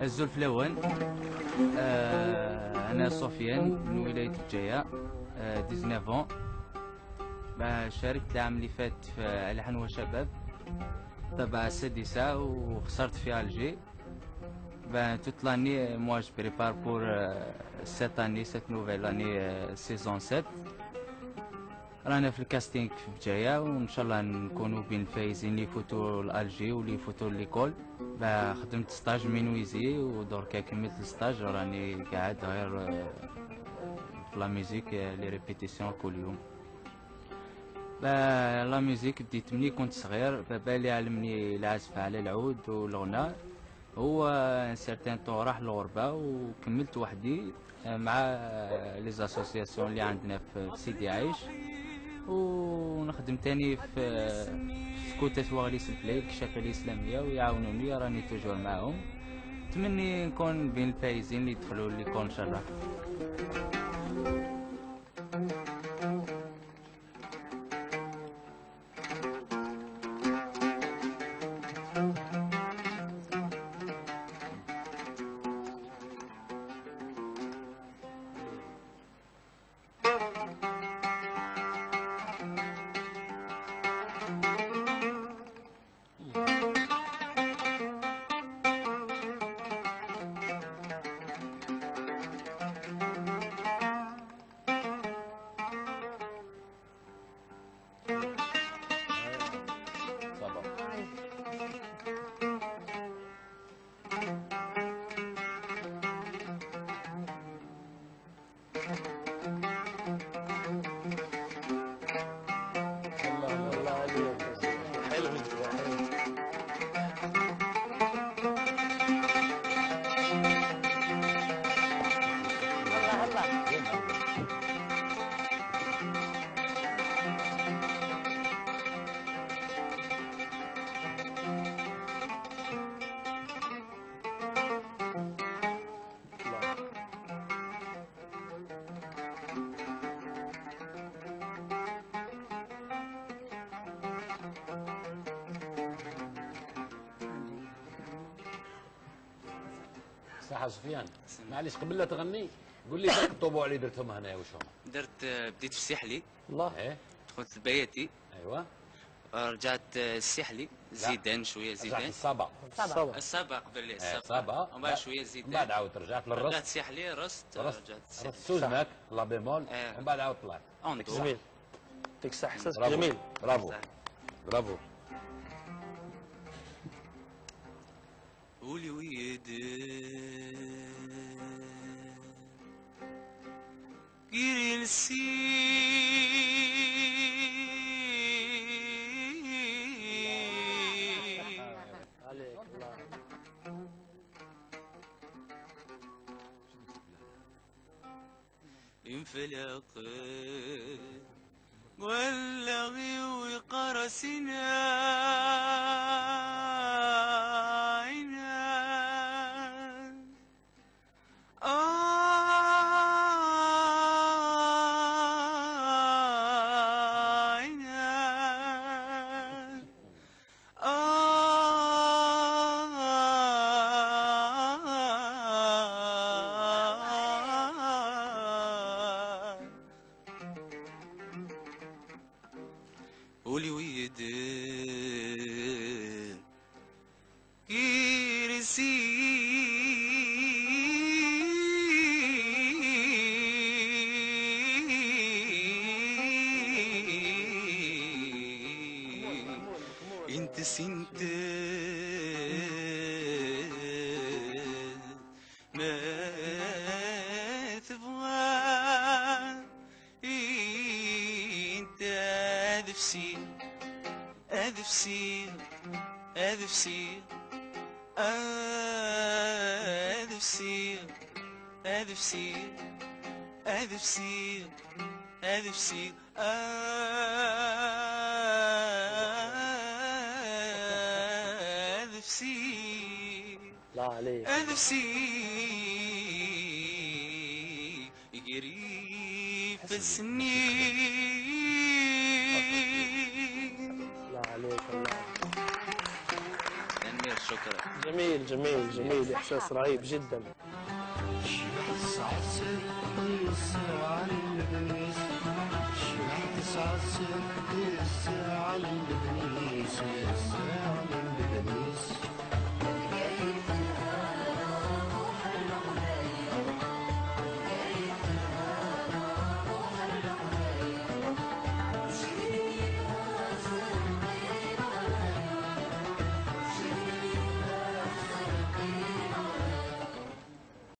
الزلفلاوان. انا سفيان من ولاية بجاية، 19 شاركت العام اللي فات في ألحان وشباب تبع السادسة وخسرت في Alger. Toute l'année, moi je prépare pour cette année, cette nouvelle année, saison 7. رانا في ال casting في بجاية وان شاء الله نكونوا بين الفايزين اللي يفوتوا l'Alger واللي يفوتوا l'école. خدمت stage menuisier ودركا كملت ال stage، راني قاعد غير في la musique، les répétitions كل يوم. la musique بديت مني كنت صغير، بابا اللي علمني العزف على العود والغناء. هو un certain temps راح للغربة وكملت وحدي مع les associations اللي عندنا في سيدي عايش، ونخدم تاني في سكوتات واغليس البلاي الكشافة الإسلامية ويعاونوني، راني toujours معاهم. نتمني نكون بين الفايزين اللي يدخلوا l'école ان شاء الله. صح سفيان، معليش قبل لا تغني قول لي ذاك الطبوع اللي درتهم هنا واش هما؟ درت بديت في السحلي. الله. ايه دخلت البياتي. ايوا. رجعت السحلي زيدان شوية زيدان. رجعت الصبا. الصبا قبل الصبا. ومن بعد شوية زيدان. من بعد عاود رجعت للرست. رجعت سحلي رست. رجعت سوزماك la bémol ومن بعد عاود طلعت. جميل. يعطيك الصحة، احساسك جميل. برافو برافو. قولي ويدي كيرلسي عليك الله. انفلق واللغي وقرسنا قولي ويدي كيرسي انت سنت ما تبغى انت أذفسي أذفسي أذفسي أذفسي أذفسي أذفسي أذفسي أذفسي. لا عليك. أذفسي يجري في السنين. لا عليك الله. شكرا. جميل جميل جميل، احساس رهيب جدا. 9 9.